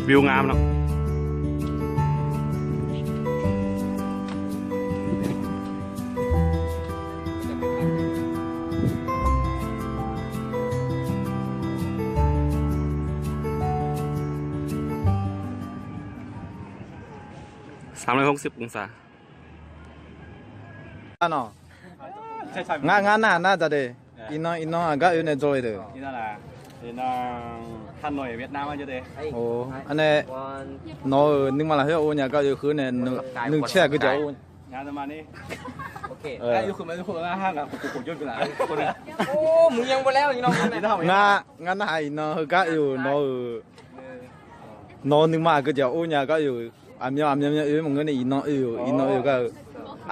ວິວງາມເນາະ. ສາມຮ້ອຍຫົກສິບອົງສາ. ອາເນາະ ງານ ງານໜ້າໜ້າຈະເດ ເອີ ອີນ້ອງ ອີນ້ອງອາກາເອເນໂຈເດ ອີນ້ອງ ອີນ້ອງ ທ່ານໜ່ວຍຫວຽດນາມມາຢູ່ເດ. ໂອ້ ອັນນີ້ ເນາະ ເອີ ນຶກມາລະເຮີຍ ໂອ້ ຍາກາເອຄືແນ ໜຶ່ງແຊກຄືຈະໂອ້ ງານປະມານນີ້. ໂອເຄ ເອີ ຢູ່ຄືນມາຢູ່ຄົນລະຫ້າງອະ ໂອ້ ມຶງຍັງບໍ່ແລ້ວ ອີນ້ອງ ງານ ງານໜ້າອີນ້ອງເຮີກາເອເນາະ ເອີ ເນາະ ນຶກມາຄືຈະໂອ້ ຍາກາເອ ອາມຽວ ອາມຽວ ເອີ ມັນເງິນອີນ້ອງເອີ ອີນ້ອງເອີກະ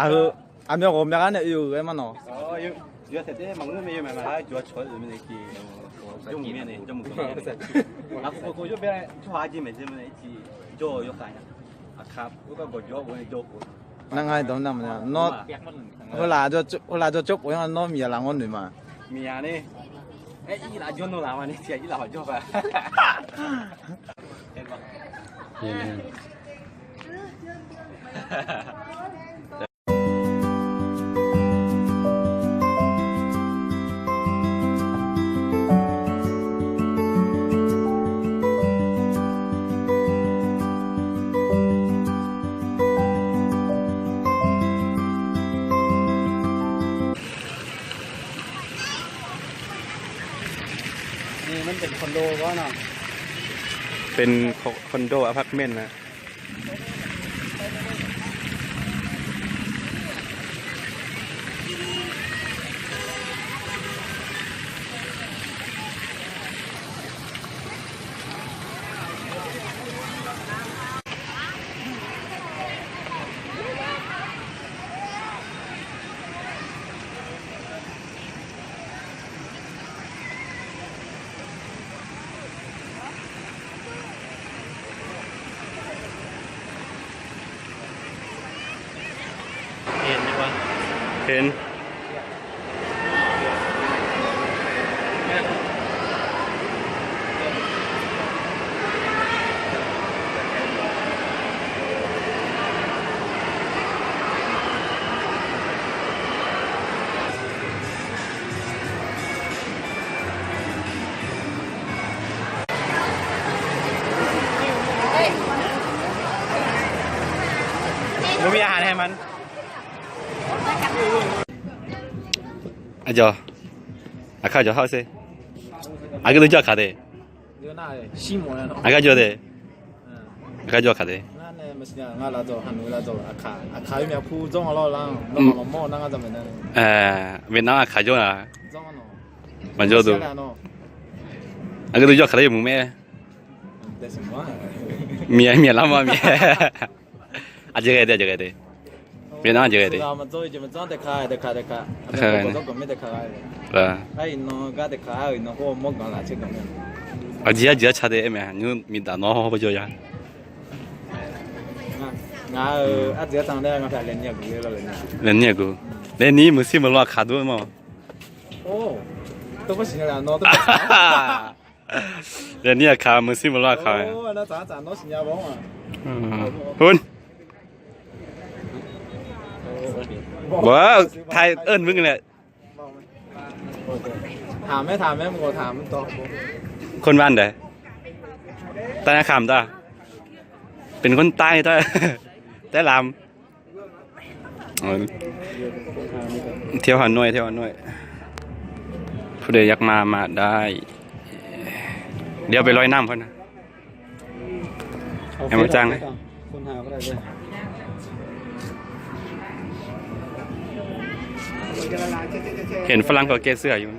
ອາເຮີ ອາມຽວກໍແມ່ນອັນນີ້ເອີ ເອີ ມັນເນາະ. ເອີ ຢູ່ ຢູ່ເສດເດ ມັນເງິນມີແມ່ນລະ ຈົວຊົນມີໄດ້ກີ ຈຸ່ມມີນີ້ ຈຸ່ມ ອາໂກໂກຢູ່ເບ ຊົວາຈິແມ່ນຊິມັນໄດ້ຈີ ໂຈຢູ່ຂາຍນະ ອາຄັບ ກໍກໍໂຈໂຈ ນາງໄງຕອນນັ້ນເນາະ ເວລາຈະ ເວລາຈະຈົບ ໂອ້ຍ ເນາະ ເມຍລາງອນນີ້ມາ ເມຍນີ້ ເອ ອີລາຍົນໂນລາມານີ້ ເສຍ ອີລາວ່າຈົບອະ. ນີ້ມັນເປັນຄອນໂດບໍ່ເນາະ? ເປັນຄອນໂດອາພາດເມັນນະ. ເຫັນຢູ່ບໍ່? ເຫັນ. ບໍ່ມີອາຫານໃຫ້ມັນ. ອາຈໍ ອາຄາຈໍເຮົາເຊ ອາກະຕຸຈອກຂາເຕ ອາກະຈໍເຕ ອາກະຈໍຂາເຕ ງານເນ ມາຊິງານລາຈໍ ຮັນເວລາຈໍ ອາຄາ ອາຄາເມຍຄູຈົງອະລໍລາ ນອກມອນາງາຈາເມນ ເອີ ເວນນາມອາຄາຈໍນາ ມາຈໍຕຸ ອາກະຕຸຈອກຂາເຕ ມຸງແມ ເມຍ ເມຍລາມາ ເມຍ ອາເຈເຕ ອາເຈເຕ ເວນນາມອາເຈເຕ ເລນນີ້ ມືຊິມາລອກຂາດູມາ ໂອ້ ໂຕກໍຊິແລ້ວເນາະ ໂຕກໍຊິ ເດືອນນີ້ອາຄາ ມື້ຊິມາລອດຄາ ໂອ້ ອັນນັ້ນສາຈານເນາະ ສິນຍາບໍ່ວ່າ ອືມ ພຸ້ນ ບໍ່ ໄທເອີ້ນມຶງແຫຼະ ຖາມແມ່ ຖາມແມ່ ມຶງກໍຖາມມັນຕອບ ຄົນບ້ານໃດ? ໃຕ້ນາຄຳຕົວະ ເປັນຄົນໃຕ້ຕົວະ ໃຕ້ລາມ. ເອີ ທ່ຽວຮາໂນ້ຍ ທ່ຽວຮາໂນ້ຍ ຜູ້ໃດຢາກມາ ມາໄດ້ ດຽວໄປລອຍນ້ຳເພິ່ນນະ ໃຫ້ມາຈ້າງເລີຍ ເຫັນຝຣັ່ງເຂົາແກະເສື້ອຢູ່.